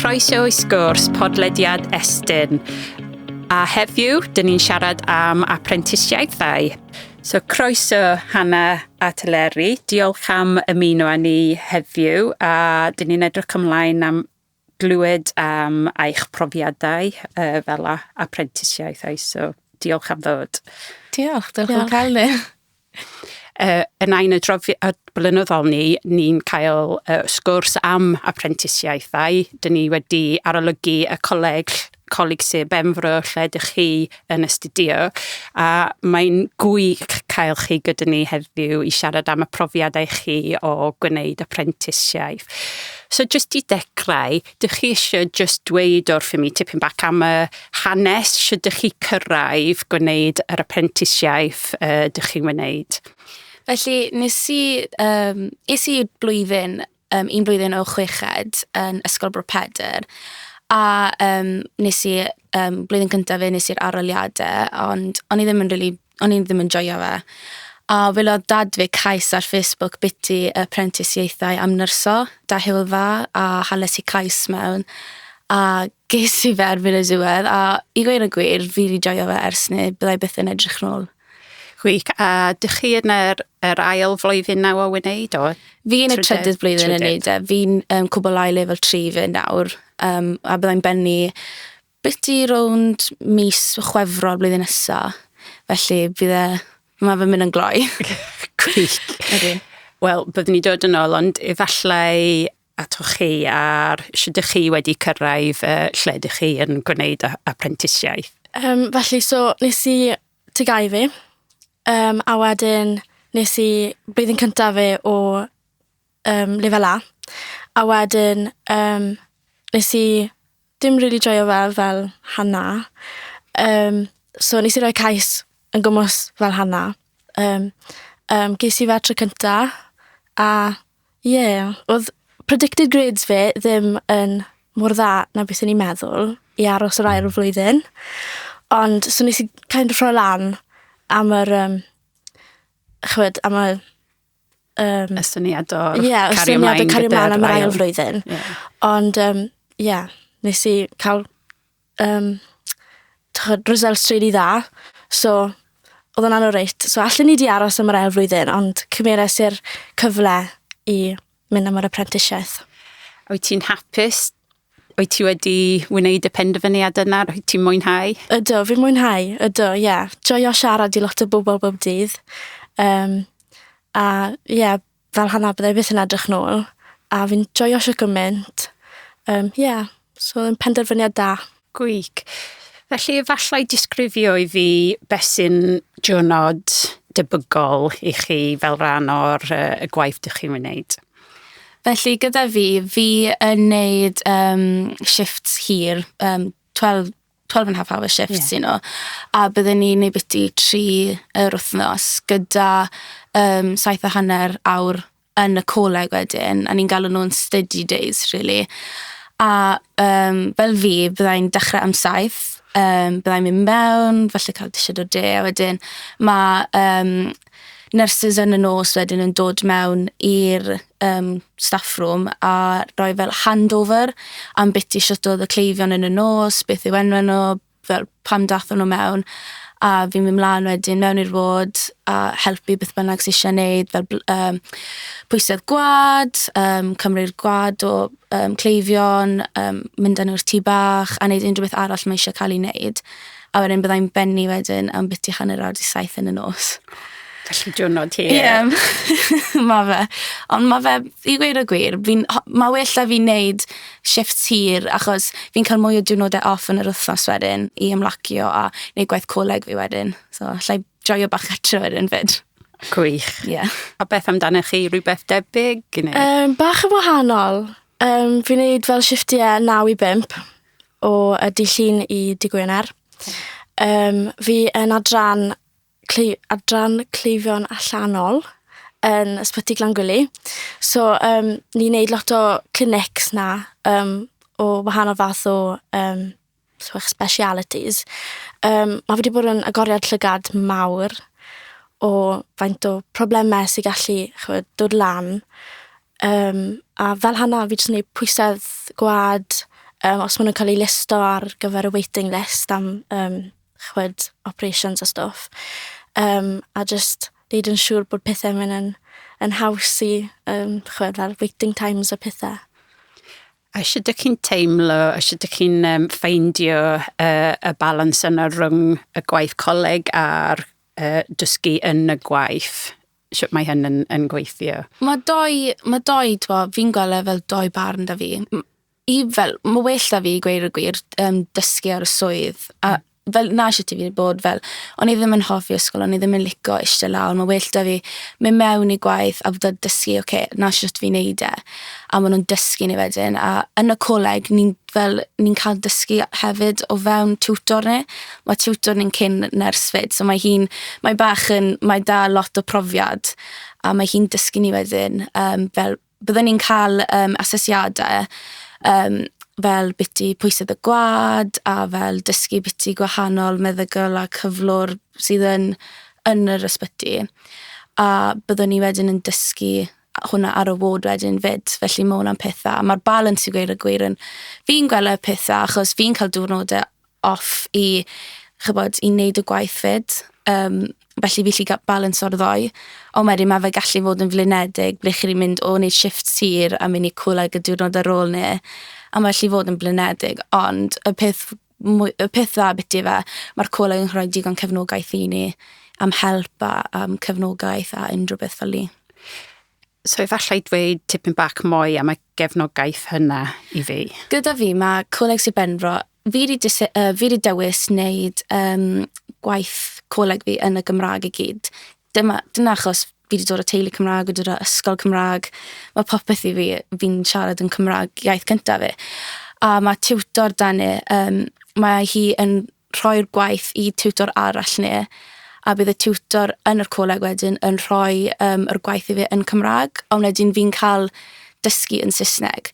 Croeso i sgwrs podlediad Estyn. A heddiw, dyn ni'n siarad am aprentisiaethau. So, croeso Hannah a Teleri. Diolch am ymuno â ni heddiw a dyn ni'n edrych ymlaen am glywed am eich profiadau fel aprentisiaethau. So, diolch am ddod. Diolch, diolch am cael ni. Yn ein adroddiad blynyddol ni, ni'n cael sgwrs am aprentisiaethau. Dyn ni wedi arolygu y coleg, Coleg Sir Benfro, lle ydych chi yn astudio, a mae'n gwych cael chi gyda ni heddiw i siarad am y profiadau chi o gwneud aprentisiaeth. So just i dechrau, dych chi eisiau just dweud wrth i mi tipyn bach am y hanes sut dych chi cyrraedd gwneud yr aprentisiaeth dych chi'n wneud? Felly, nes i, es i blwyddyn, un blwyddyn o chweched yn Ysgol Bro Pedr, a nes i, blwyddyn cyntaf fe, nes i'r arholiadau, ond o'n i ddim yn really, o'n i ddim yn joio fe. A welodd dad fi cais ar Facebook biti prentisiaethau am nyrsio da Hywel Dda, a hales i cais mewn. A ges i fe erbyn y diwedd, a i gweud y gwir, fi wedi joio fe ers 'ny, byddai byth yn edrych nôl. Gwych. A dych chi yn yr ail flwyddyn nawr o wneud o? Fi yn y trydydd blwyddyn yn wneud e. Fi'n cwblhau lefel 3 fi nawr, a byddai'n bennu biti rownd mis Chwefror blwyddyn nesa. Felly bydd e, mae fe'n mynd yn gloi. Gwych. Wel, byddwn ni dod yn ôl, ond efallai atoch chi ar sut ydych chi wedi cyrraedd lle ydych chi yn gwneud aprentisiaeth? Felly, so nes i TGAU fi, a wedyn nes i blwyddyn cyntaf fi o lefel A, a wedyn nes i dim really joio fe fel Hannah. So nes i roi cais yn gwmws fel Hannah. Ges i fe tro cynta, a ie, yeah, oedd predicted grades fi ddim yn mor dda na beth o'n i'n meddwl i aros yr ail flwyddyn. Ond so nes i kind of rhoi lan am yr, chwyd, am y y syniad o yeah, y cario syniad o ymlaen cario ymlaen gyda'r am yr ail flwyddyn. Ond, ie, nes i cael t'chod, results really dda. So, oedd hwnna'n oreit. So, allen i di aros am yr ail flwyddyn, ond cymeres i'r cyfle i mynd am yr apprenticeship. Wyt ti'n hapus? Wyt ti wedi wneud y penderfyniad yna? Wyt ti'n mwynhau? Ydw, fi'n mwynhau. Ydw, ie. Yeah. Joio siarad i lot o bobl bob dydd. A ie, yeah, fel Hannah byddai byth yn edrych nôl. A fi'n joio shwt gymaint. Yeah, so yn penderfyniad da. Gwych. Felly efallai disgrifio i fi beth sy'n diwrnod debygol i chi fel rhan o'r y gwaith dych chi'n wneud. Felly gyda fi, fi yn neud shifts hir, 12 and a half hour shifts, A byddwn ni'n neud biti 3 yr wythnos gyda 7.5 awr yn y coleg wedyn, a ni'n galw nhw'n study days, really. A fel fi, byddai'n dechrau am 7, byddai'n mynd mewn, falle cael disiad o de, a wedyn mae nurses yn y nos wedyn yn dod mewn i'r staff room a rhoi fel handover am biti shwt oedd y cleifion yn y nos, beth yw enw nhw, fel pam dathon nhw mewn. A fi'n mynd mlaen wedyn mewn i'r ward a helpu beth bynnag sy'n eisiau neud, fel pwysedd gwad, cymryd gwad o cleifion, mynd â nhw'r tŷ bach a neud unrhyw beth arall mae eisiau cael ei wneud. A wedyn byddai'n bennu wedyn am biti 6:30 yn y nos. Felly diwrnod hir. Ie, yeah, mae fe. Ond mae fe, i gweud y gwir, mae well da fi wneud shifts hir achos fi'n cael mwy o diwrnodau off yn yr wythnos wedyn i ymlacio a wneud gwaith coleg fi wedyn. So allai joio bach adre wedyn fyd. Gwych. Ie. Yeah. A beth amdanoch chi, rhywbeth debyg? Neu? Bach yn wahanol. Fi'n neud fel shifftiau 9 i 5 o y dydd Llun i dydd Gwener. Fi yn adran cleifion allanol yn Ysbyty Glangwili. So, ni'n neud lot o clinics na o wahanol fath o specialities. Mae wedi bod yn agoriad llygad mawr o faint o problemau sy'n gallu, ch'mod, dod lan. A fel Hannah, fi jyst yn neud pwysedd gwad, Os maen nhw'n cael eu listo ar gyfer y waiting list am chwed operations a stwff. A just neud yn siŵr bod pethau'n mynd yn haws i chwed fel waiting times a pethau. A sut ydych chi'n teimlo, a sut ydych chi'n ffeindio y balans yna rhwng y gwaith coleg a'r dysgu yn y gwaith? Sut mae hyn yn gweithio? Mae doi, twa, fi'n gweld e fel doi barn da fi. I fel, mae well da fi, gweud y gwir, dysgu ar y swydd. A fel na sut i fi bod fel, o'n i ddim yn hoffi ysgol, o'n i ddim yn licio eistedd lawr, mae well da fi mynd mewn i gwaith a fod dysgu, oce, okay, na sut fi'n neud e. A maen nhw'n dysgu ni wedyn. A yn y coleg, ni'n fel, ni'n cael dysgu hefyd o fewn tutor ni. Mae tutor ni'n cyn nyrs fyd, so mae hi'n, mae bach yn, mae da lot o profiad. A mae hi'n dysgu ni wedyn, fel, byddwn ni'n cael asesiadau fel biti pwysedd y gwaed a fel dysgu biti gwahanol meddygol a cyflwr sydd yn yr ysbyty. A byddwn ni wedyn yn dysgu hwnna ar y ward wedyn fyd. Felly mae hwnna'n peth dda. Mae'r balance i gweud y gwir yn... Fi'n gweld y peth dda achos fi'n cael diwrnodau off i, chybod, i wneud y gwaith fyd. Felly fi gallu gael balance o'r ddoi. Ond wedyn mae fe gallu fod yn flinedig ble chi'n mynd o wneud shift hir a mynd i coleg y diwrnod ar ôl ni. A mae gallu fod yn blinedig. Ond y peth dda biti fe, mae'r coleg yn rhoi digon cefnogaeth i ni am help a am cefnogaeth a unrhyw beth fel ni. So efallai dweud tipyn bach mwy am y gefnogaeth hynna i fi. Gyda fi, mae Coleg Sir Benfro, fi wedi dewis wneud gwaith coleg fi yn y Gymraeg i gyd. Dyna achos fi wedi dod o teulu Cymraeg, wedi dod o ysgol Cymraeg. Mae popeth i fi, fi'n siarad yn Cymraeg iaith cyntaf fi. A mae tutor da ni, mae hi yn rhoi'r gwaith i tutor arall ni, a bydd y tutor yn yr coleg wedyn yn rhoi yr gwaith i fi yn Cymraeg, ond wedyn fi'n cael dysgu yn Saesneg.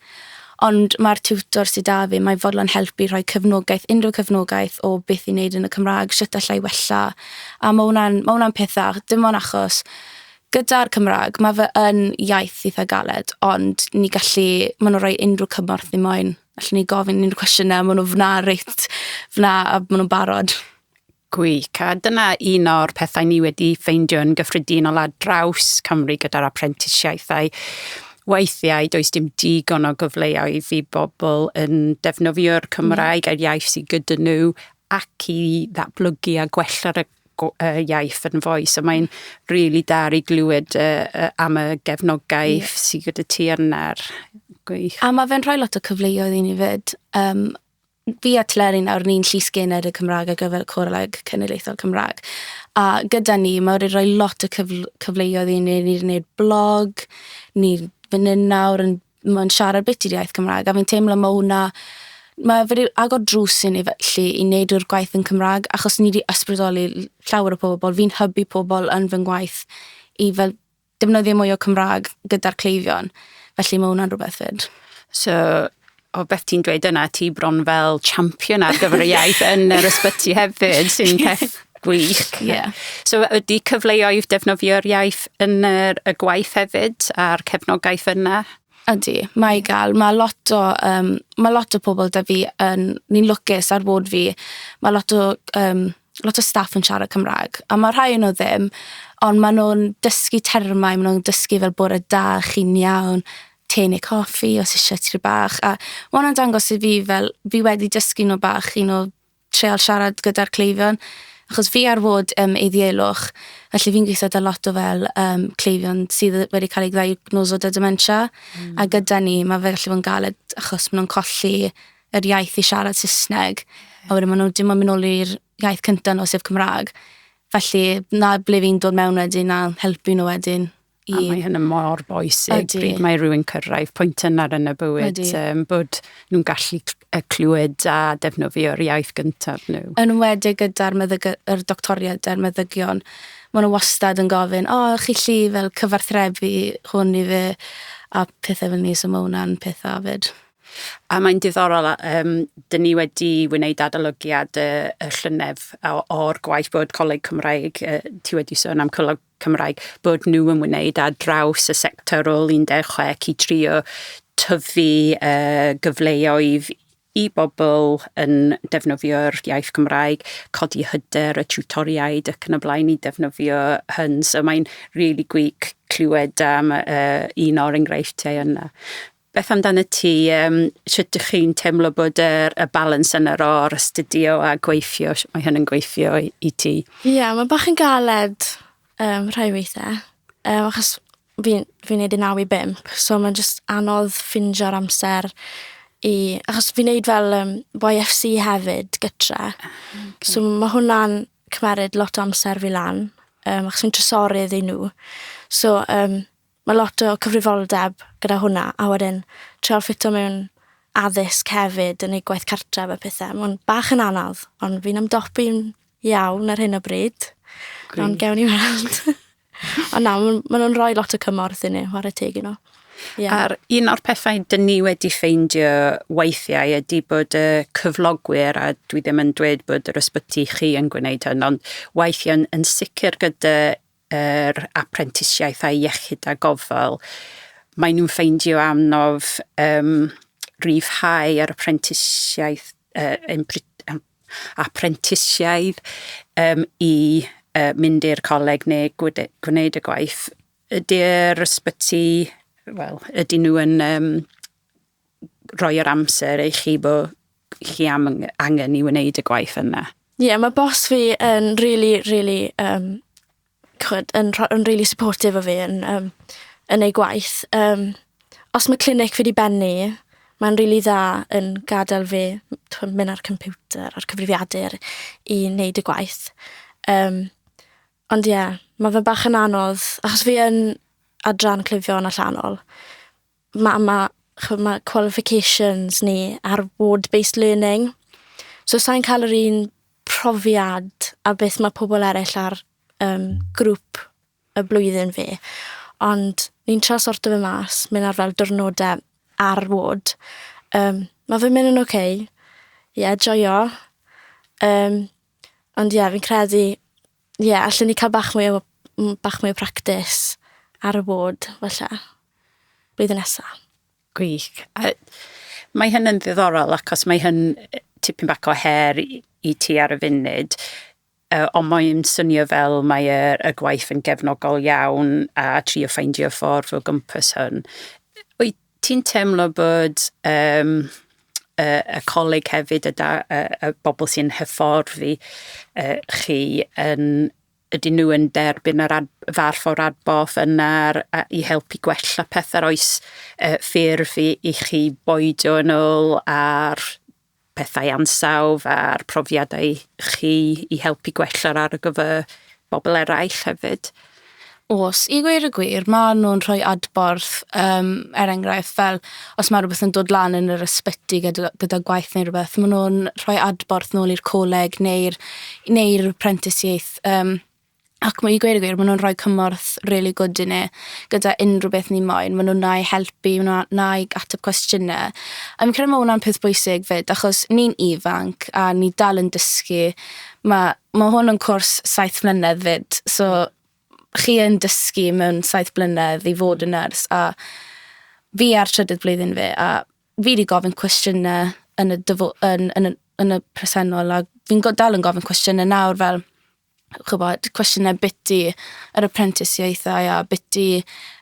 Ond mae'r tutor sydd da fi, mae fodlon helpu rhoi cefnogaeth, unrhyw cefnogaeth o beth i wneud yn y Cymraeg, sut allai wella. A mae hwnna peth dda, dim ond achos gyda'r Cymraeg, mae fe yn iaith eitha galed, ond ni gallu, maen nhw'n rhoi unrhyw cymorth ni moyn. Allwn ni gofyn unrhyw cwestiynau, maen nhw fna reit, fna a maen nhw'n barod. Gwych. A dyna un o'r pethau ni wedi ffeindio yn gyffredinol ar draws Cymru gyda'r apprenticeiaethau. Weithiau does dim digon o gyfleoedd i bobl yn defnyddio'r Cymraeg a'r iaith sydd gyda nhw ac i ddatblygu a gwella'r y iaith yn fwy. So mae'n really da i glywed am y gefnogaeth sydd gyda ti yna'r gwych. A mae fe'n rhoi lot o cyfleoedd i ni fyd. Fi a Teleri nawr, ni'n llysgennad y Cymraeg ar gyfer Coleg Cenedlaethol Cymraeg. A gyda ni, mae wedi rhoi lot o cyfleoedd i ni. Ni wedi gwneud blog, ni fan hyn nawr yn, mae'n siarad beth i'r iaith Cymraeg. A fi'n teimlo mae hwnna, mae wedi agor drws i ni felly i wneud yr gwaith yn Cymraeg, achos ni wedi ysbrydoli llawer o pobl. Fi'n hybu pobl yn fy ngwaith i fel defnyddio mwy o Cymraeg gyda'r cleifion. Felly mae hwnna'n rhywbeth fyd. So, o beth ti'n dweud yna, ti bron fel champion ar gyfer y iaith yn yr ysbyty hefyd, sy'n peth gwych. So, ydy cyfleoedd defnyddio'r iaith yn y gwaith hefyd a'r cefnogaeth yna? Ydy, mae i gael. Mae lot o pobl da fi yn, ni'n lwcus ar bod fi, mae lot o staff yn siarad Cymraeg. A mae rhai nhw ddim, ond maen nhw'n dysgu termau, maen nhw'n dysgu fel bore da, chi'n iawn, te neu coffi, os eisiau ti bach. A mae hwnna'n dangos i fi fel, fi wedi dysgu nhw bach, treial siarad gyda'r cleifion. Achos fi ar fod eiddilwch, felly fi'n gweithio 'da lot o fel cleifion sydd wedi cael eu diagnoso 'da dementia. A gyda ni, mae fe gallu fod yn galed achos maen nhw'n colli yr iaith i siarad Saesneg. A wedyn maen nhw dim ond mynd nôl i'r iaith cyntaf nhw, sef Cymraeg. Felly, na ble fi'n dod mewn wedyn a helpu nhw wedyn. I... A mae hynny mor bwysig pryd mae rhywun cyrraedd pwynt yna yn y bywyd, bod nhw'n gallu clywed a defnyddio'r iaith gyntaf nhw. Yn enwedig gyda'r yr doctoriaid a'r meddygion, maen nhw wastad yn gofyn, "O, oh, chi lli fel cyfarthrebu hwn i fi," a pethau fel ni, so mae hwnna'n peth fyd. A mae'n diddorol, dyn ni wedi wneud adolygiad y llynedd o'r gwaith bod Coleg Cymraeg, ti wedi sôn am Coleg Cymraeg, bod nhw yn wneud ar draws y sector ôl 16 i trio tyfu gyfleoedd. i bobl yn defnyddio'r iaith Cymraeg, codi hyder y tiwtoriaid ac yn y blaen i defnyddio hyn. So mae'n really gwych clywed am un o'r enghreifftiau yna. Beth amdano ti? Sut ydych chi'n teimlo bod y balans yna o'r astudio a gweithio? Sut mae hyn yn gweithio i ti? Ie, yeah, mae bach yn galed rhai weithiau. Achos fi'n fi neud e 9 i 5, so mae'n just anodd ffindio'r amser i... Achos fi'n neud fel YFC hefyd gytre. Okay. So mae hwnna'n cymeryd lot o amser fi lan, achos fi'n trysorydd i nhw. So mae lot o cyfrifoldeb gyda hwnna, a wedyn treial ffito mewn addysg hefyd yn ei gwaith cartref a pethau. Mae'n bach yn anodd, ond fi'n ymdopi'n iawn ar hyn o bryd. Ond gewn ni weld. Ond na, ma nhw'n rhoi lot o cymorth i ni, chwarae teg i nhw. Yeah. A'r un o'r pethau dyn ni wedi ffeindio weithiau ydy bod y cyflogwyr, a dwi ddim yn dweud bod yr ysbyty chi yn gwneud hyn, ond weithiau yn sicr gyda yr aprentisiaethau iechyd a gofal, maen nhw'n ffeindio anodd rhyddhau yr aprentisiaeth, aprentisiaid i mynd i'r coleg neu gwneud y gwaith. Ydy'r ysbyty, wel, ydyn nhw yn rhoi yr amser i chi bod chi am angen i wneud y gwaith yna? Ie, yeah, mae boss fi yn really, really, chwyd, yn really supportive o fi yn ei gwaith. Os mae clinic fi wedi bennu, mae'n really dda yn gadael fi mynd ar computer, ar cyfrifiadur i wneud y gwaith. Ond ie, yeah, mae fe bach yn anodd, achos fi yn adran cleifion allanol. Mae qualifications ni ar ward-based learning. So sa'n cael yr un profiad a beth mae pobl eraill ar grŵp y blwyddyn fi. Ond ni'n trio sorto fe mas, mynd ar fel diwrnodau ar ward. Mae fe'n mynd yn oce. Okay. Ie, yeah, joio. Ond ie, yeah, fi'n credu, ie, yeah, allen ni cael bach mwy o practice ar y ward, falle, blwyddyn nesaf. Gwych. A mae hyn yn ddiddorol achos mae hyn tipyn bach o her i ti ar y funud. Ond mae'n swnio fel mae y gwaith yn gefnogol iawn a trio ffeindio ffordd o gwmpas hwn. Wyt ti'n teimlo bod y coleg hefyd, y bobl sy'n hyfforddi chi yn ydyn nhw yn derbyn yr fath o'r adborth yna i helpu gwella pethau? Oes ffyrdd i chi bwydo yn ôl ar pethau ansawdd a'r profiadau chi i helpu gwella'r ar gyfer bobl eraill hefyd? Os, i gweud y gwir, maen nhw'n rhoi adborth, er enghraifft, fel os mae rhywbeth yn dod lan yn yr ysbyty gyda gwaith neu rhywbeth, maen nhw'n rhoi adborth nôl i'r coleg neu'r prentisiaeth. Ac i gweud y gwir, maen nhw'n rhoi cymorth really good i ni gyda unrhyw beth ni moyn. Maen nhw'n na i helpu, maen nhw'n na i ateb cwestiynau. A fi'n credu mae hwnna'n peth bwysig fyd, achos ni'n ifanc a ni dal yn dysgu. Mae hwn yn cwrs 7 mlynedd fyd, so chi yn dysgu mewn 7 blynedd i fod yn nyrs, a fi ar trydydd blwyddyn fi, a fi wedi gofyn cwestiynau yn y presennol, a fi'n dal yn gofyn cwestiynau nawr fel, chybod, cwestiynau biti yr apprenticeiaethau a biti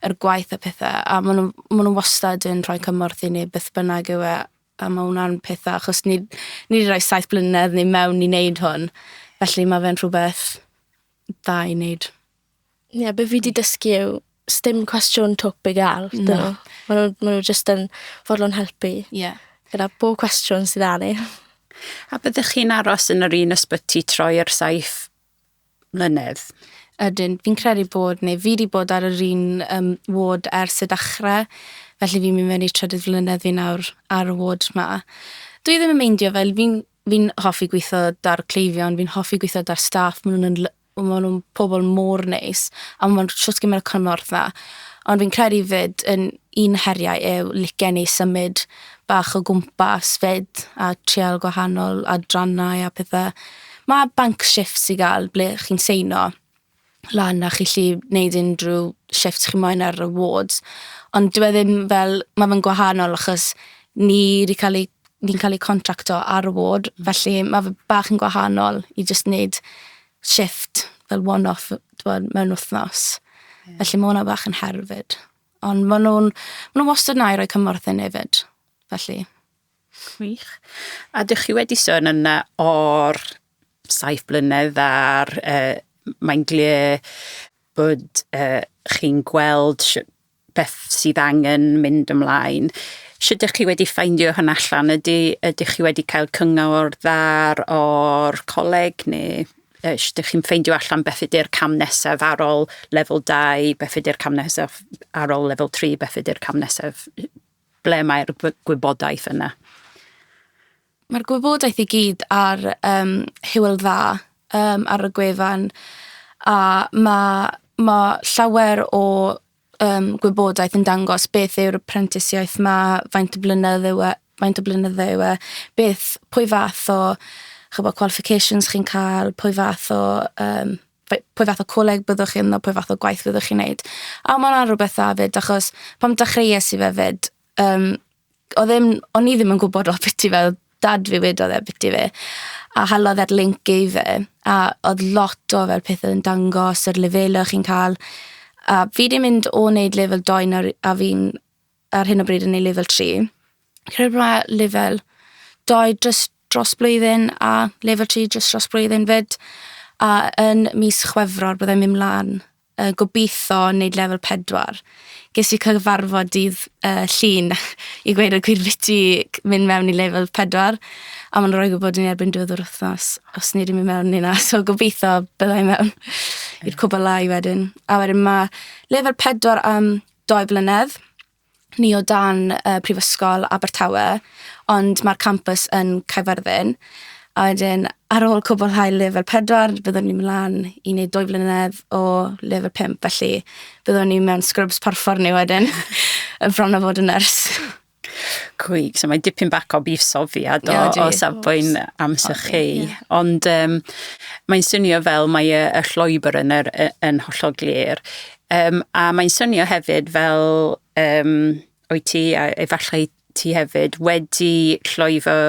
yr gwaith a pethau, a maen nhw wastad yn rhoi cymorth i ni beth bynnag yw e, a mae hwnna'n pethau, achos ni wedi rhoi 7 blynedd ni mewn i wneud hwn, felly mae fe'n rhywbeth dda i wneud. Ie, yeah, be fi wedi dysgu yw, sdim cwestiwn twp i gael. No. Maen nhw just yn fodlon helpu. Gyda bob cwestiwn sydd â ni. A byddwch chi'n aros yn yr un ysbyty trwy'r 7 mlynedd? Ydyn, fi'n credu bod, neu fi wedi bod ar yr un ward ers y dechrau, felly fi'n mynd mewn i trydydd flynedd fi nawr ar y ward ma. Dwi ddim yn meindio fel, fi hoffi gweithio da'r cleifion, fi'n hoffi gweithio da'r staff, maen nhw'n pobl mor neis, a maen nhw'n shwt gymaint o cymorth na. Ond fi'n credu fyd yn un heriau yw licen i symud bach o gwmpas fyd a trial gwahanol adrannau a pethau. Mae bank shifts i gael ble chi'n seino lan a chi 'llu wneud unrhyw shifts chi moyn ar y wards. Ond dyw e ddim fel, mae fe'n gwahanol achos ni wedi cael ei ni'n cael ei contracto ar y ward, felly mae fe bach yn gwahanol i just wneud shift fel one-off, t'bod, mewn wythnos. Felly mae hwnna bach yn her 'fyd. Ond maen nhw wastad 'na i roi cymorth i ni 'fyd. Felly, Gwych. A dych chi wedi sôn yna o'r 7 blynedd a'r mae'n glir bod chi'n gweld beth sydd angen mynd ymlaen. Sut ydych chi wedi ffeindio hyn allan? Ydych chi wedi cael cyngor dda o'r coleg neu sut ydych chi'n ffeindio allan beth ydy'r cam nesaf ar ôl lefel 2, beth ydy'r cam nesaf ar ôl lefel 3, beth ydy'r cam nesaf? Ble mae'r gwybodaeth yna? Mae'r gwybodaeth i gyd ar Hywel Dda ar y gwefan a ma llawer o gwybodaeth yn dangos beth yw'r prentisiaeth 'ma, faint o blynydde yw e, faint o blynydde yw e, beth, pwy fath o, ch'bo', qualifications chi'n cael, pwy fath o coleg byddwch chi ynddo, pwy fath o gwaith byddwch chi'n neud. A ma' hwnna'n rhywbeth dda 'fyd, achos pan dechreuais i fe 'fyd, oedd ddim, o'n i ddim yn gwybod lot biti fel dad fi wedodd e biti fi. A halodd e'r link i fi, a oedd lot o fel pethau yn dangos yr lefelau chi'n cael. A fi 'di mynd o wneud lefel 2 nawr a fi'n ar hyn o bryd yn neud lefel 3. Credu bod ma' lefel 2 jyst dros blwyddyn a lefel 3 jyst dros blwyddyn 'fyd. A yn mis Chwefror byddai'n mynd mlaen gobeithio wneud lefel 4. Ges i cyfarfod dydd Llun i gweud y gwir biti mynd mewn i lefel 4 a ma'n rhoi gwybod i ni erbyn diwedd yr wythnos os ni wedi mynd mewn neu na. So gobeithio byddai mewn i'r cwblhau wedyn. A wedyn mae lefel 4 am 2 blynedd. Ni o dan Prifysgol Abertawe, ond mae'r campus yn Caerfyrddin. A wedyn, ar ôl cwblhau lefel 4, byddwn ni'n mlaen i wneud 2 blynedd o lefel 5, felly byddwn ni mewn scrubs porffor ni wedyn, yn bron o fod yn nyrs. Gwych. So mae dipyn bach o buddsoddiad o safbwynt amser chi. Ond mae'n swnio fel mae y llwybr yn hollol glir. A mae'n swnio hefyd fel wyt ti, a efallai ti hefyd, wedi llwyddo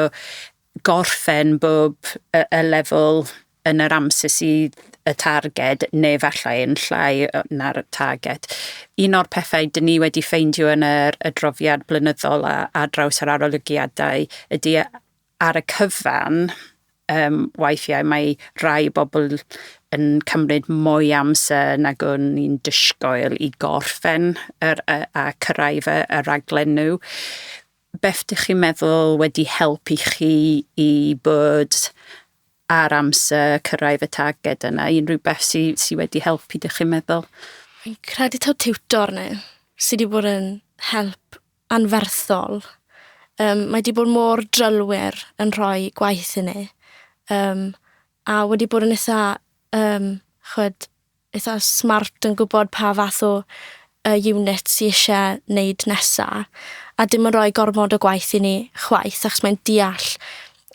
gorffen bob y lefel yn yr amser sydd y targed, neu efallai yn llai na'r targed. Un o'r pethau dyn ni wedi ffeindio yn yr adroddiad blynyddol a draws yr arolygiadau ydy ar y cyfan, weithiau mae rai bobl yn cymryd mwy amser nag o'n i'n disgwyl i gorffen a cyrraedd y raglen nhw. Beth dych chi'n meddwl wedi helpu chi i bod ar amser cyrraedd y targed yna? Unrhyw beth sydd sy wedi helpu, dych chi'n meddwl? Fi'n credu taw tiwtor ni sydd wedi bod yn help anferthol. Mae wedi bod mor drylwyr yn rhoi gwaith i ni. A wedi bod yn eitha, ch'od, eitha smart yn gwybod pa fath o unit sy eisiau wneud nesa. A dim yn rhoi gormod o gwaith i ni chwaith, achos mae'n deall,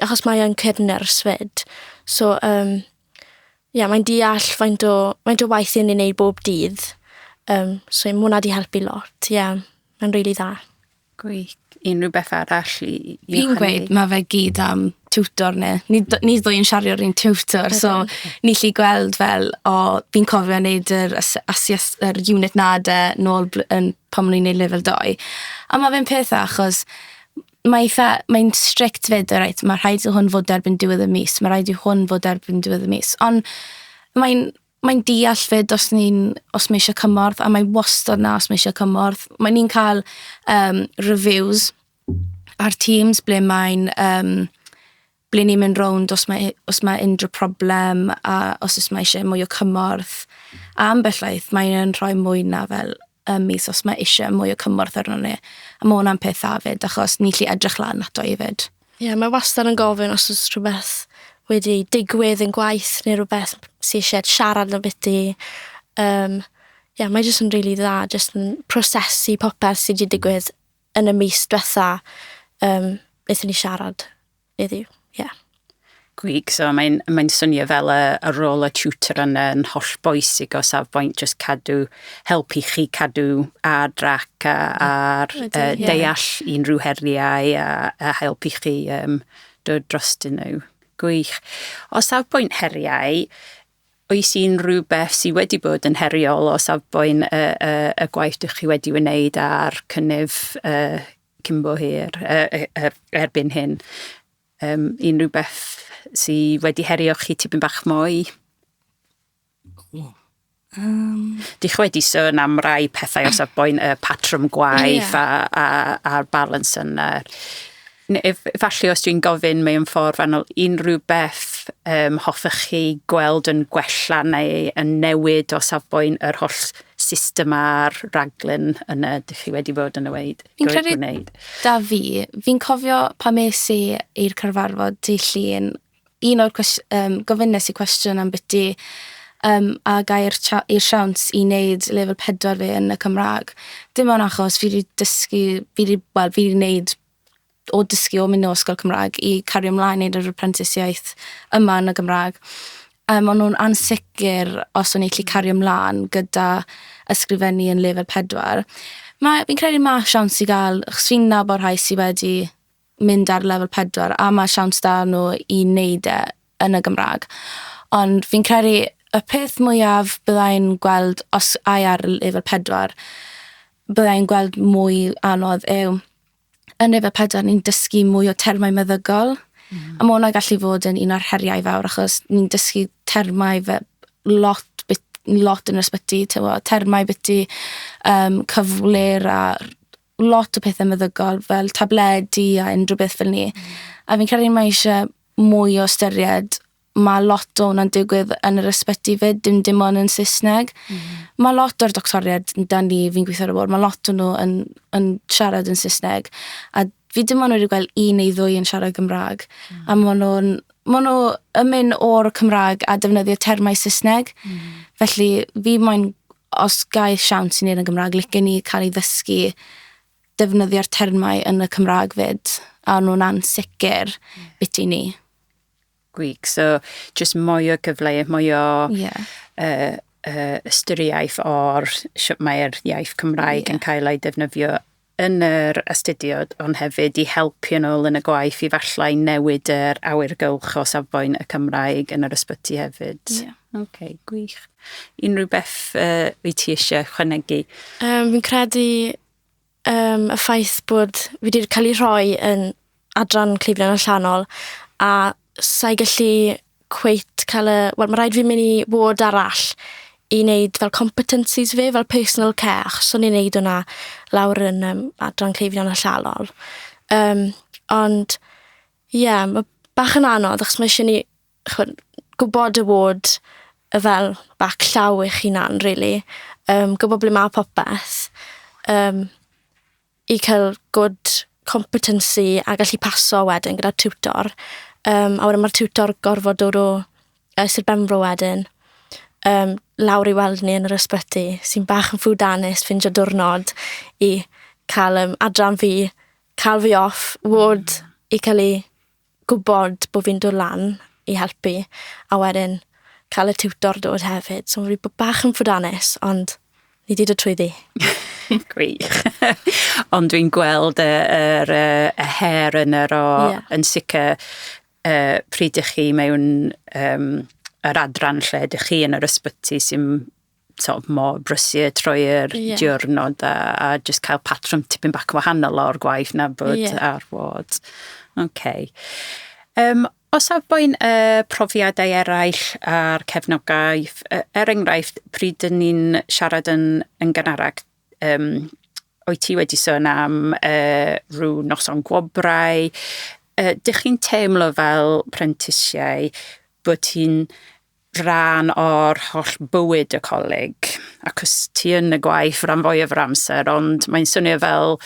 achos mae o'n cyn nyrs 'fyd. So, yeah, mae'n deall faint o waith i ni'n neud bob dydd. So mae hwnna 'di helpu lot, ie. Yeah, mae'n rili dda. Gwych. Unrhyw beth arall i Fi'n gweud mae fe gyd am tutor ni. Ni ddwy yn siario'r un tutor, so ni lli gweld fel, o, fi'n cofio wneud yr, asias, yr unit na de nôl yn, pan o'n i'n neud lefel 2. A mae fe'n peth achos mae'n strict fyd, reit, mae rhaid i hwn fod erbyn diwedd y mis, mae rhaid i hwn fod erbyn diwedd y mis. Ond mae'n deall fyd os mae eisiau cymorth, a mae wastad na os mae eisiau cymorth. Mae ni'n cael reviews ar Teams ble ni'n mynd rownd os mae unrhyw problem a os mae eisiau mwy o cymorth. A ambell waith mae'n rhoi mwy na fel y mis os mae eisiau mwy o cymorth arno ni. A mae hwnna'n peth dda 'fyd, achos ni'n gallu edrych lan ato i 'fyd. Ie, yeah, mae wastad yn gofyn os oes rhywbeth wedi digwydd yn gwaith neu rhywbeth sydd eisiau siarad am biti. Yeah, mae jyst yn rili dda, jyst yn prosesu popeth sydd wedi digwydd yn y mis diwetha. Wnaethon ni siarad iddi, ie. Yeah. Gwych, so mae'n mae swnio fel y, y rôl y tutor yna yn hollbwysig o safbwynt just cadw, helpu chi cadw ar drac a, ar uh, deall unrhyw heriau a, a helpu chi um, dod drostyn nhw. Gwych. O safbwynt heriau, oes unrhyw beth sydd wedi bod yn heriol o safbwynt y, y, y gwaith dych chi wedi wneud ar cynnydd uh, cyn bo hir uh, uh, erbyn hyn? Um, unrhyw beth sydd wedi herio chi tipyn bach mwy? Um, Dych wedi sôn am rai pethau o safbwynt y patrwm gwaith yeah. a, a, a'r balans yna. Falle os dwi'n gofyn mewn ffordd fanol, unrhyw beth um, hoffech chi gweld yn gwella neu yn newid o safbwynt yr holl system a'r raglen yna dych chi wedi bod yn y weid? Fi'n credu gwneud. Da fi, fi'n cofio pan es i i'r cyfarfod dydd Llun, un o'r um, gofynnes i cwestiwn am byti um, a gair i'r siawns i wneud lefel 4 fi yn y Cymraeg. Dim ond achos fi wedi dysgu, fi wedi, wel, fi wedi wneud o dysgu o mynd o ysgol Cymraeg i cario ymlaen wneud yr prentisiaeth yma yn y Gymraeg. Um, o'n nhw'n ansicr os o'n i gallu cario ymlaen gyda ysgrifennu yn lefel 4. Mae, fi'n credu mae siawns i gael, achos fi'n nabod rhai sydd wedi mynd ar lefel 4 a mae siawns da nhw i wneud e yn y Gymraeg. Ond fi'n credu y peth mwyaf byddai'n gweld os ai ar lefel 4, byddai'n gweld mwy anodd yw yn lefel 4 ni'n dysgu mwy o termau meddygol. Mm. A mae hwnna gallu fod yn un o'r heriau fawr achos ni'n dysgu termau fe lot, bit, lot yn yr ysbyty, termau biti um, cyflwyr a lot o pethau meddygol fel tabledi a unrhyw beth fel ni. Mm. A fi'n credu mae eisiau mwy o ystyried mae lot o hwnna'n digwydd yn yr ysbyty fyd, dim dim ond yn Saesneg. Mm. Mae lot o'r doctoriaid da ni, fi'n gweithio ar y bwrdd, mae lot o nhw yn, yn siarad yn Saesneg. A fi dim ond wedi gweld un neu ddwy yn siarad Gymraeg. Mm. A maen nhw'n ma nhw yn mynd o'r Cymraeg a defnyddio termau Saesneg. Mm. Felly fi moyn, os gael siawns i wneud yn Gymraeg, licen ni cael ei ddysgu defnyddio'r termau yn y Cymraeg fyd, a nhw'n ansicr mm. beth i ni. Gwych. So, just mwy o gyfle, mwy o yeah. uh, uh, ystyriaeth o'r sut mae'r iaith Cymraeg yeah. yn cael ei defnyddio yn yr astudiod, ond hefyd i helpu yn ôl yn y gwaith i falle newid yr awyrgylch o safbwynt y Cymraeg yn yr ysbyty hefyd. Yeah. OK, gwych. Unrhyw beth uh, wyt ti eisiau chwanegu? Um, fi'n credu um, y ffaith bod fi wedi cael ei rhoi yn adran cleifion allanol a sa'i gallu cweit cael y... Wel, mae rhaid fi mynd i ward arall i wneud fel competencies fi, fel personal care, achos o'n i'n wneud hwnna lawr yn um, adran cleifion allanol. Um, ond, ie, yeah, mae bach yn anodd, achos mae eisiau ni ch'mod, gwybod y ward y fel bac llaw eich hunan, really. Um, gwybod ble mae popeth. Um, i cael good competency a gallu paso wedyn gyda tutor. Um, a wedyn mae'r tutor gorfod dod o uh, Sir Benfro wedyn um, lawr i weld ni yn yr ysbyty, sy'n bach yn ffwdanus ffindio diwrnod i cael um, adran fi, cael fi off, ward i cael ei gwybod bod fi'n dod lan i helpu, a wedyn cael y tutor dod hefyd. So mae'n bod bach yn ffwdanus, ond ni wedi dod trwyddi. Gwych. Ond dwi'n gweld y, y, y, y her yn yr o, yeah. yn sicr uh, pryd ych chi mewn um, yr adran lle ydych chi yn yr ysbyty sy'n sort of, mor brysur trwy'r yeah. diwrnod a, a just cael patrwm tipyn bach wahanol o'r gwaith na bod yeah. ar ward. Okay. Um, o safbwynt y uh, profiadau eraill a'r cefnogaeth, er enghraifft, pryd dyn ni'n siarad yn, yn gynharach, um, oed ti wedi sôn am uh, rhyw noson gwobrau, uh, dych chi'n teimlo fel prentisiau bod ti'n rhan o'r holl bywyd y coleg, acos ti yn y gwaith rhan fwyaf o'r amser, ond mae'n swnio fel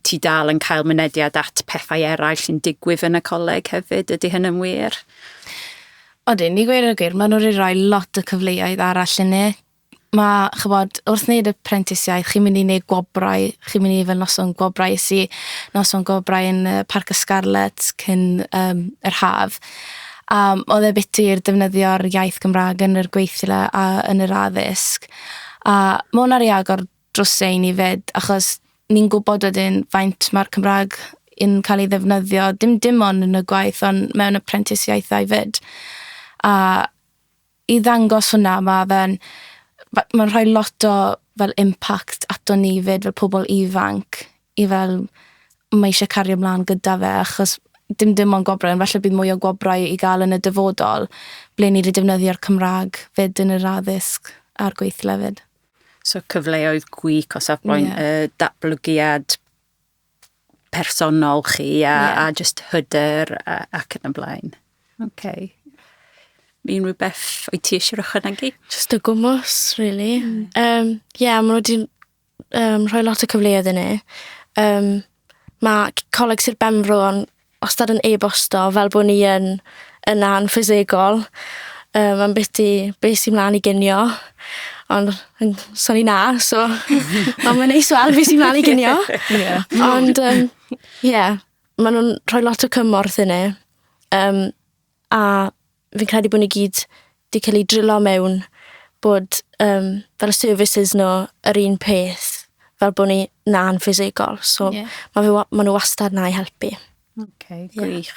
ti dal yn cael mynediad at pethau eraill sy'n digwydd yn y coleg hefyd. Ydy hyn yn wir? Odyn, i gweud y gwir, maen nhw wedi rhoi lot o cyfleoedd arall i ni. Mae, chybod, wrth wneud y prentisiaeth, chi'n mynd i wneud gwobrau, chi'n mynd i fel noson gwobrau, es i noson gwobrau yn Parc y Scarlets cyn um, yr haf. A oedd e biti'r defnyddio'r iaith Gymraeg yn yr gweithle a yn yr addysg. A ma' hwnna 'di agor drysau i ni 'fyd, achos ni'n gwybod wedyn faint mae'r Cymraeg yn cael ei ddefnyddio, dim ond yn y gwaith, ond mewn y prentisiaethau 'fyd. A i ddangos hwnna, mae fe'n mae'n rhoi lot o fel impact ato ni 'fyd fel pobl ifanc i fel mae eisiau cario ymlaen gyda fe, achos dim ond gwobrau, ond falle bydd mwy o gwobrau i gael yn y dyfodol ble ni wedi defnyddio'r Cymraeg 'fyd yn yr addysg a'r gweithle 'fyd. So cyfleoedd gwych o safbwynt y datblygiad personol chi a, a just hyder ac yn y blaen. Okay. Unrhyw beth wyt ti eisiau ychwanegu? Just y gwmws, really. Yeah, maen nhw wedi rhoi lot o cyfleoedd i ni. Mae Coleg Sir Benfro yn wastad yn e-bosto fel bod ni yn yna'n ffisegol am byti beth sy'n mlaen i ginio. Ond so ni na, so ond mae'n neis weld beth sy'n mlaen i ginio. Ond yeah, maen nhw'n rhoi lot o cymorth i ni. A fi'n credu bod ni gyd wedi cael ei drilo mewn bod fel y services nhw yr un peth fel bod ni na'n ffisegol. So ma nhw wastad na i helpu. Okay, gwych.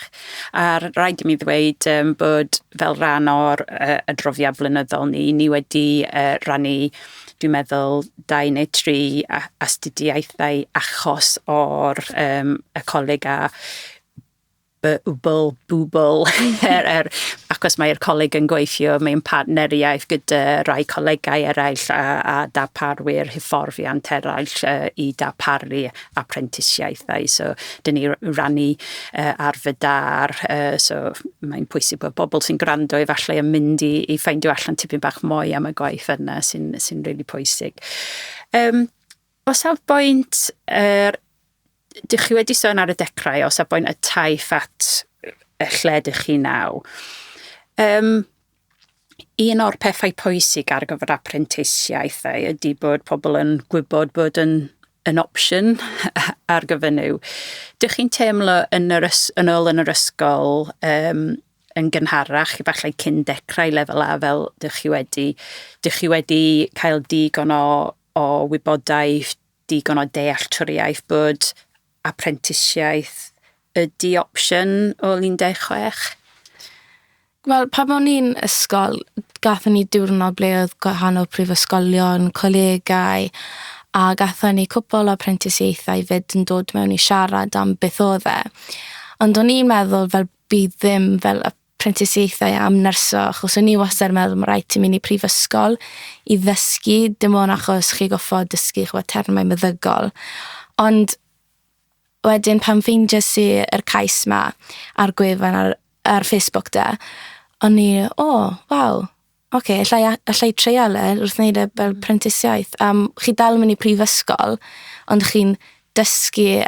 A rhaid i mi ddweud bod fel rhan o'r adroddiad blynyddol ni, ni wedi rannu, dwi'n meddwl, dau neu tri astudiaethau achos o'r y coleg a bwbl, bwbl, achos mae'r coleg yn gweithio mewn partneriaeth gyda rai colegau eraill a darparwyr hyfforddiant eraill i darparu aprentisiaethau. So, dyn ni rannu arfer da'r, so mae'n pwysig bod bobl sy'n gwrando efallai yn mynd i ffeindio allan tipyn bach mwy am y gwaith yna sy'n really pwysig. O safbwynt, dych chi wedi sôn ar y dechrau, o safbwynt y taith at y lle dych chi nawr. Un o'r pethau pwysig ar gyfer aprentisiaethau ydy bod pobl yn gwybod bod yn opsiwn ar gyfer nhw. Dych chi'n teimlo yn ôl yn yr ysgol yn gynharach, efallai cyn dechrau lefel A fel dych chi wedi cael digon o wybodaeth, digon o dealltwriaeth bod aprentisiaeth ydy opsiwn o 16? Wel, pan o'n i'n ysgol, gathon ni diwrnod ble oedd gwahanol prifysgolion, colegau, a gathon ni cwpl o prentisiaethau fyd yn dod mewn i siarad am beth oedd e. Ond o'n i'n meddwl fel bydd ddim fel y prentisiaethau am nyrsio, achos o'n i wastad yn meddwl mae rhaid ti mynd i prifysgol i ddysgu, dim ond achos chi goffod dysgu chwa termau meddygol. Ond wedyn pan ffeindies i yr cais ma ar gwefan ar Facebook de, o'n i, o, oh, waw, oce, okay, allai treial e wrth wneud e fel prentisiaeth. Chi dal yn mynd i prifysgol, ond chi'n dysgu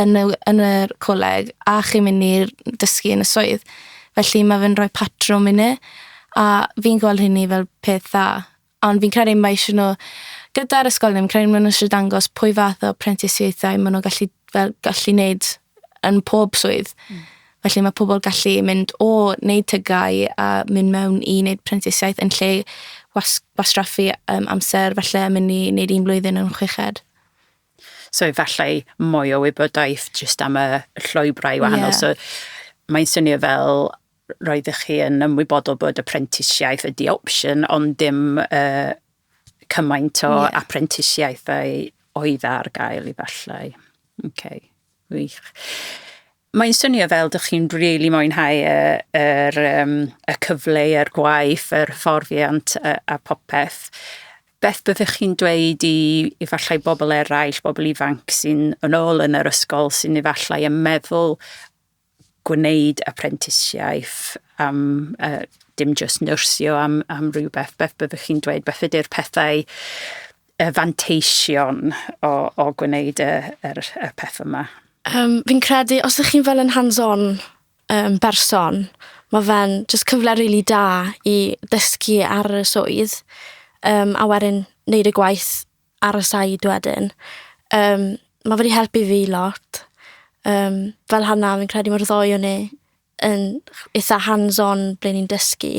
yn y coleg a chi'n mynd i dysgu yn y swydd. Felly mae fe'n rhoi patrwm i ni, a fi'n gweld hynny fel peth dda. Ond fi'n credu mae eisiau nhw, gyda'r ysgolion, fi'n credu maen nhw eisiau dangos pwy fath o prentisiaethau maen nhw'n gallu, fel, gallu wneud yn pob swydd. Felly mae pobl gallu mynd o wneud TGAU a mynd mewn i wneud prentisiaeth yn lle wastraffu amser falle mynd i wneud un blwyddyn yn chweched. So efallai mwy o wybodaeth jyst am y llwybrau wahanol. So mae'n swnio fel roeddech chi yn ymwybodol bod y prentisiaeth ydy opsiwn, ond dim cymaint o aprentisiaethau oedd ar gael efallai. Okay, wych. Mae'n swnio fel dych chi'n really mwynhau y cyfle, yr gwaith, yr hyfforddiant a popeth. Beth byddwch chi'n dweud i efallai bobl eraill, bobl ifanc sy'n yn ôl yn yr ysgol, sy'n efallai yn meddwl gwneud aprentisiaeth am dim just nyrsio am rhywbeth, beth byddwch chi'n dweud? Beth ydy'r pethau, y fanteision o gwneud y peth yma? Fi'n credu, os ydych chi'n fel yn hands-on berson, mae fe'n just cyfle really da i ddysgu ar y swydd a wedyn wneud y gwaith ar y side wedyn. Mae wedi helpu fi lot. Fel Hannah, fi'n credu mae'r ddou o ni yn eitha hands-on ble ni'n dysgu.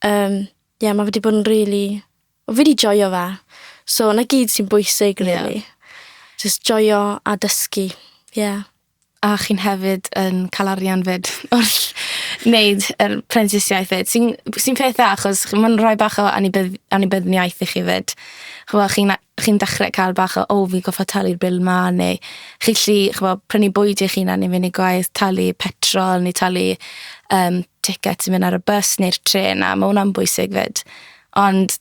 Yeah, mae wedi bod yn really... Fi wedi joio fe. So, 'na gyd sy'n bwysig, really. Just joio a dysgu. Yeah. A chi'n hefyd yn cael arian fyd wrth wneud yr prentisiaeth fyd. Sy'n peth dda, achos mae'n rhoi bach o annibyniaeth i chi fyd. Ch'mo', chi dechrau cael bach o, "O, fi'n gorfod talu'r bil ma," neu chi 'llu, ch'mo', prynu bwyd i'ch hunan i fynd i gwaith, talu petrol, neu talu ticket i mynd ar y bus neu'r trên, a mae hwnna'n bwysig fyd. Ond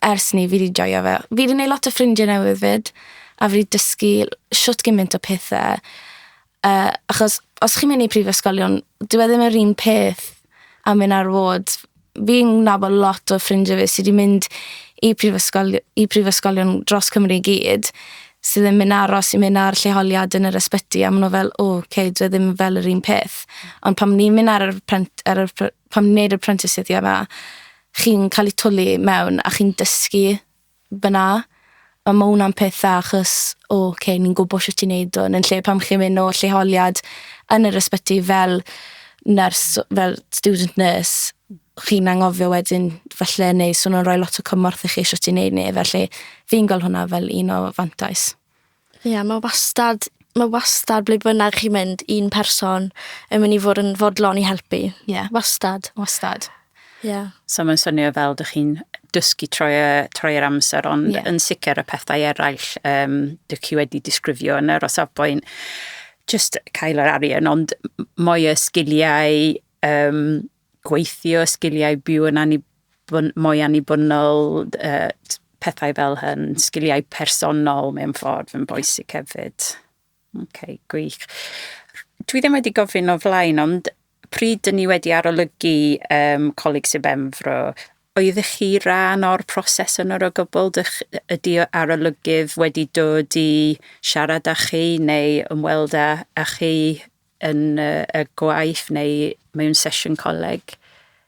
ers ni, fi wedi joio fe. Fi wedi gwneud lot o ffrindiau newydd fyd, a fi wedi dysgu shwt gymaint o pethau. Achos os chi'n mynd i prifysgolion, dyw e ddim yr un peth am mynd ar ward. Fi'n nabod lot o ffrindiau fi sydd wedi mynd i prifysgolion dros Cymru i gyd, sydd yn mynd aros i mynd ar lleoliad yn yr ysbyty, a maen nhw fel, "O, okay, dwi e ddim fel yr un peth." Ond pam ni'n mynd ar yr, prent, ar yr, pam ni'n neud y prentisiaeth yma, chi'n cael ei twlu mewn a chi'n dysgu fyna. A mae hwnna'n peth dda achos, o, okay, ni'n gwybod sut ti'n neud hwn, yn lle pam chi'n mynd o lleoliad yn yr ysbyty fel nyrs, fel student nurse, chi'n anghofio wedyn falle, neu so nhw'n rhoi lot o cymorth i chi sut ti'n neud ni. Felly fi'n gweld hwnna fel un o fantais. Ie, yeah, mae wastad ble bynnag chi'n mynd, un person yn mynd i fod yn fodlon i helpu. Wastad. Wastad. Ie. Yeah. So mae'n swnio fel dych chi'n dysgu trwy'r amser, ond yn sicr y pethau eraill dych chi wedi disgrifio yn yr o safbwynt just cael yr arian, ond mwy o sgiliau gweithio, sgiliau byw yn mwy annibynnol, pethau fel hyn, sgiliau personol mewn ffordd yn bwysig hefyd. OK, gwych. Dwi ddim wedi gofyn o flaen, ond pryd dyn ni wedi arolygu Coleg Sir Benfro, oeddech chi rhan o'r proses yno o gwbl? Ydy arolygydd wedi dod i siarad â chi neu ymweld â chi yn y gwaith neu mewn sesiwn coleg?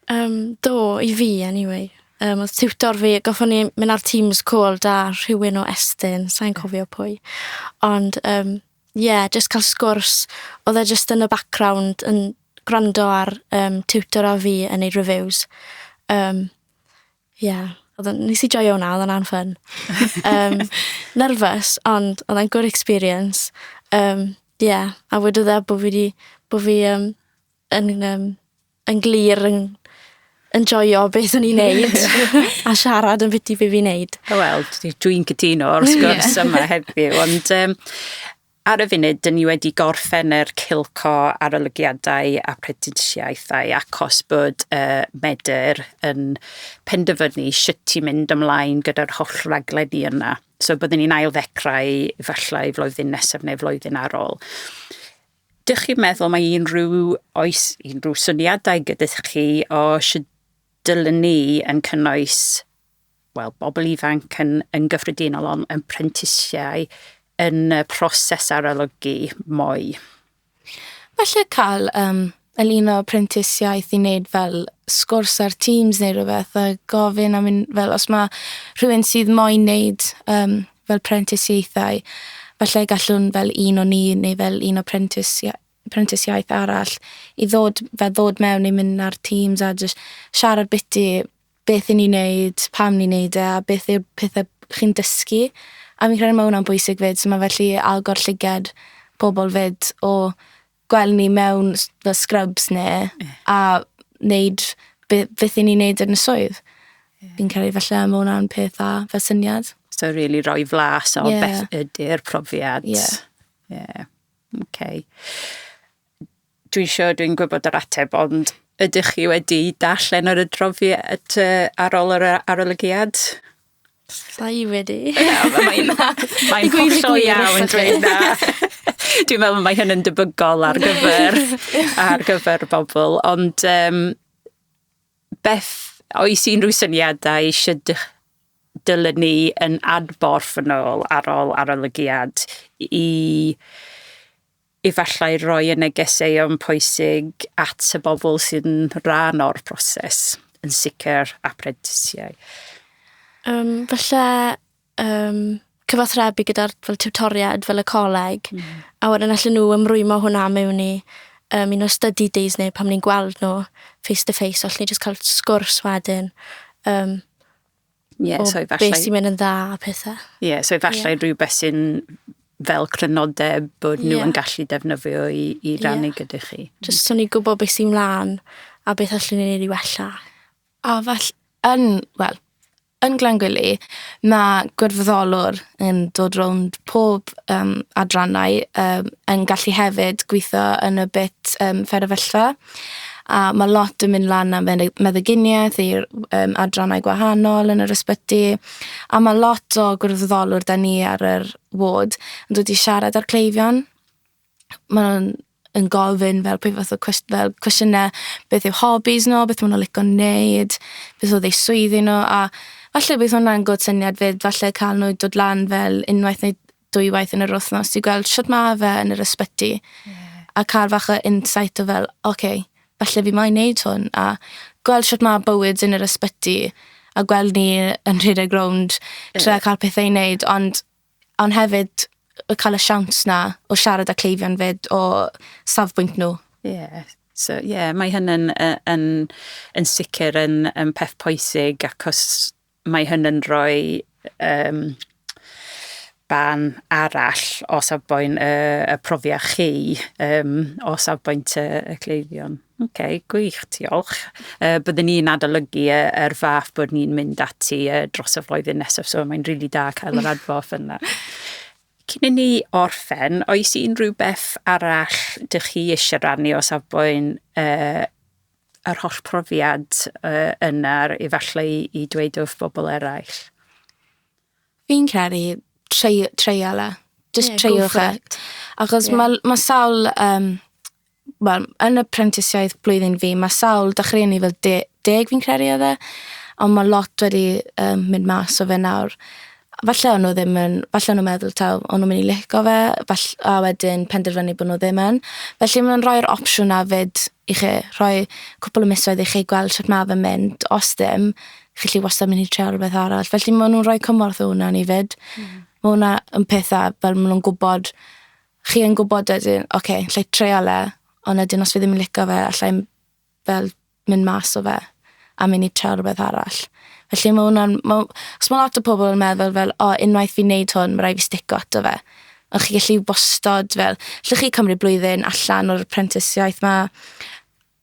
Do, i fi anyway. Oedd tiwtor fi, goffon ni mynd ar Teams call da rhywun o Estyn, sa'n cofio pwy. Ond, yeah, just cael sgwrs, oedd e just yn y background yn gwrando ar tutor a fi yn ei reviews. Yeah, nes i joio hwnna, oedd hwnna'n fun. Nervous, ond oedd e'n good experience. Yeah, a wedodd e bod fi yn glir yn yn joio beth o'n i'n neud a siarad yn byti be fi'n neud. Wel, dwi'n cytuno o'r sgwrs yma heddiw, ond ar y funud, dyn ni wedi gorffen yr cylch o arolygiadau a prentisiaethau achos bod Medr yn penderfynu sut i mynd ymlaen gyda'r holl raglenni yna. So byddwn ni'n ail ddechrau efallai flwyddyn nesaf neu flwyddyn ar ôl. Dych chi'n meddwl mae oes unrhyw syniadau gyda chi o sut dylen ni yn cynnwys, wel, bobl ifanc yn gyffredinol, ond yn prentisiau yn y proses arolygu mwy? Falle cael yr un o prentisiaeth i wneud fel sgwrs ar Teams neu rhywbeth a gofyn am un, fel os mae rhywun sydd moyn wneud fel prentisiaethau, falle gallwn fel un o ni neu fel un o prentisiaeth arall i ddod, fel ddod mewn i mynd ar Teams a just siarad biti beth i ni'n neud, pam ni'n neud e a beth yw'r pethau chi'n dysgu. A fi'n credu mae hwnna'n bwysig fyd, so mae felly agor llyged pobl fyd o gweld ni mewn fel scrubs neu a wneud beth i ni'n neud yn y swydd. Fi'n credu falle mae hwnna'n peth dda fel syniad. So really rhoi flas o beth ydy'r profiad. Yeah. Okay. Dwi'n siŵr dwi'n gwybod yr ateb, ond ydych chi wedi darllen yr adroddiad ar ôl yr arolygiad? Sa i wedi. Mae'n I gweud y hollol gwir iawn wrthoch chi. dweud na. Dwi'n meddwl mae hyn yn debygol ar gyfer bobl, ond beth oes unrhyw syniadau eisiau dylen ni yn adborth yn ôl ar ôl arolygiad i efallai roi y negeseuon pwysig at y bobl sydd yn rhan o'r proses, yn sicr aprentisiau? Falle cyfathrebu gyda'r fel tiwtoriaid fel y coleg, a wedyn allan nhw ymrwymo hwnna mewn i un o study days neu pan ni'n gweld nhw face to face, allwn ni just cael sgwrs wedyn Yeah, o so beth efallai, sy'n mynd yn dda a pethau. yeah, so efallai yeah. Rhywbeth sy'n fel crynodeb bod nhw yn gallu defnyddio i rannu gyda chi. Just so ni'n gwybod beth sy'n mlaen a beth allwn ni wneud i wella. A fall, yn, wel, yn Glangwili, mae gwirfoddolwr yn dod rownd pob adrannau yn gallu hefyd gweithio yn y bit fferyllfa. A mae lot yn mynd lan am meddyginiaeth i'r adrannau gwahanol yn yr ysbyty. A mae lot o gwirfoddolwr da ni ar yr ward yn dod i siarad â'r cleifion. Maen nhw'n yn gofyn fel pwy fath o fel cwestiynau, beth yw hobbies nhw, beth maen nhw'n licio wneud, beth oedd eu swyddi nhw, a falle bydd hwnna'n good syniad fyd, falle cael nhw dod lan fel unwaith neu dwywaith yn yr wythnos i gweld shwt ma fe yn yr ysbyty. A cael fach o insight o fel, oce, okay, falle fi moyn neud hwn, a gweld shwt ma bywyd yn yr ysbyty, a gweld ni yn rhedeg rownd, trio cael pethau i wneud, ond hefyd y cael y siawns na o siarad â cleifion fyd o safbwynt nhw. Yeah. So, yeah, mae hyn yn sicr yn peth pwysig achos mae hyn yn rhoi ban arall o safbwynt y profiad chi, o safbwynt y cleifion. OK, gwych, diolch. Byddwn ni'n adolygu yr fath bod ni'n mynd ati dros y flwyddyn nesaf, so mae'n rili really da cael yr adborth yna. Cyn i ni orffen, oes unrhyw beth arall dych chi eisiau rannu o safbwynt yr holl profiad yna efallai i dweud wrth bobl eraill? Fi'n credu treial e. Just Yeah, go treiwch for e. it. Achos mae sawl, wel, yn y prentisiaeth blwyddyn fi, mae sawl, dechreuon ni fel 10 fi'n credu oedd e, ond mae lot wedi mynd mas o fe nawr. Falle o'n nhw ddim yn, falle o'n nhw'n meddwl taw, o'n nhw'n mynd i licio fe, a wedyn penderfynu bod nhw ddim yn. Felly mae'n rhoi'r opsiwn na fyd i chi, rhoi cwpl o misoedd i chi gweld sut mae fe'n mynd. Os ddim, chi gallu wastad mynd i trio rhywbeth arall. Felly maen nhw'n rhoi cymorth o hwnna ni fyd. Mae hwnna yn pethau fel maen nhw'n gwybod, chi yn gwybod wedyn, oce, okay, allai treial e, ond wedyn os fi ddim yn licio fe, allai fel mynd mas o fe a mynd i trio rhywbeth arall. Felly mae hwnna'n... Os mae lot o pobl yn meddwl fel, o, unwaith fi'n neud hwn, mae rhaid fi stico ato fe. Ond chi gallu wastod fel, allwch chi cymryd blwyddyn allan o'r prentisiaeth ma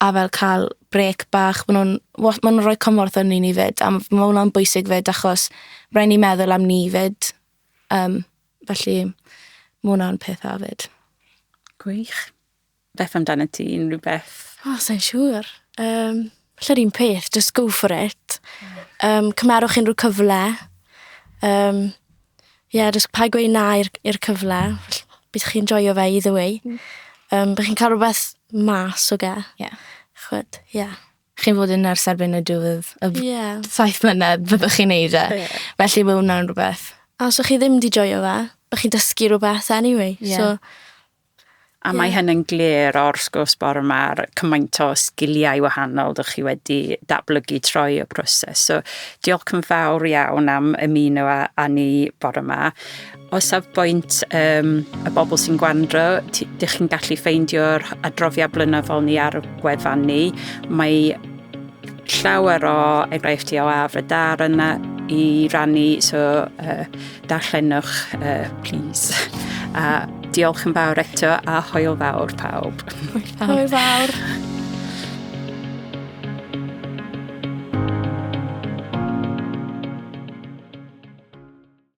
a fel cael break bach. Ma nhw'n rhoi cymorth yn ni fyd, a mae hwnna'n bwysig fyd achos rhaid ni meddwl am ni fyd. Felly mae hwnna'n peth hefyd. Gwych. Beth amdano ti, unrhyw beth? O, oh, sa'n siŵr. Falle'r un peth, just go for it. Cymerwch unrhyw cyfle. Yeah, just paid gweud na i'r cyfle. Bydd chi'n joio fe either way. Bydd chi'n cael rhywbeth mas o ge. Chwyd, yeah. Chi'n fod yn nyrs erbyn y diwedd y 7 mlynedd byddwch chi'n neud e. Felly mae hwnna'n rhywbeth. A os ych chi ddim di joio fe, bydd chi'n dysgu rhywbeth anyway. So, A mae hyn yn glir o'r sgwrs bore yma, cymaint o sgiliau wahanol dych chi wedi datblygu trwy y proses. So, diolch yn fawr iawn am ymuno â ni bore yma. O safbwynt y bobl sy'n gwrando, dych chi'n gallu ffeindio'r adroddiad blynyddol ni ar y gwefan ni. Mae llawer o enghreifftiau o arfer da yna i rannu, so darllenwch, please. A diolch yn fawr eto a hwyl fawr pawb. Hwyl fawr.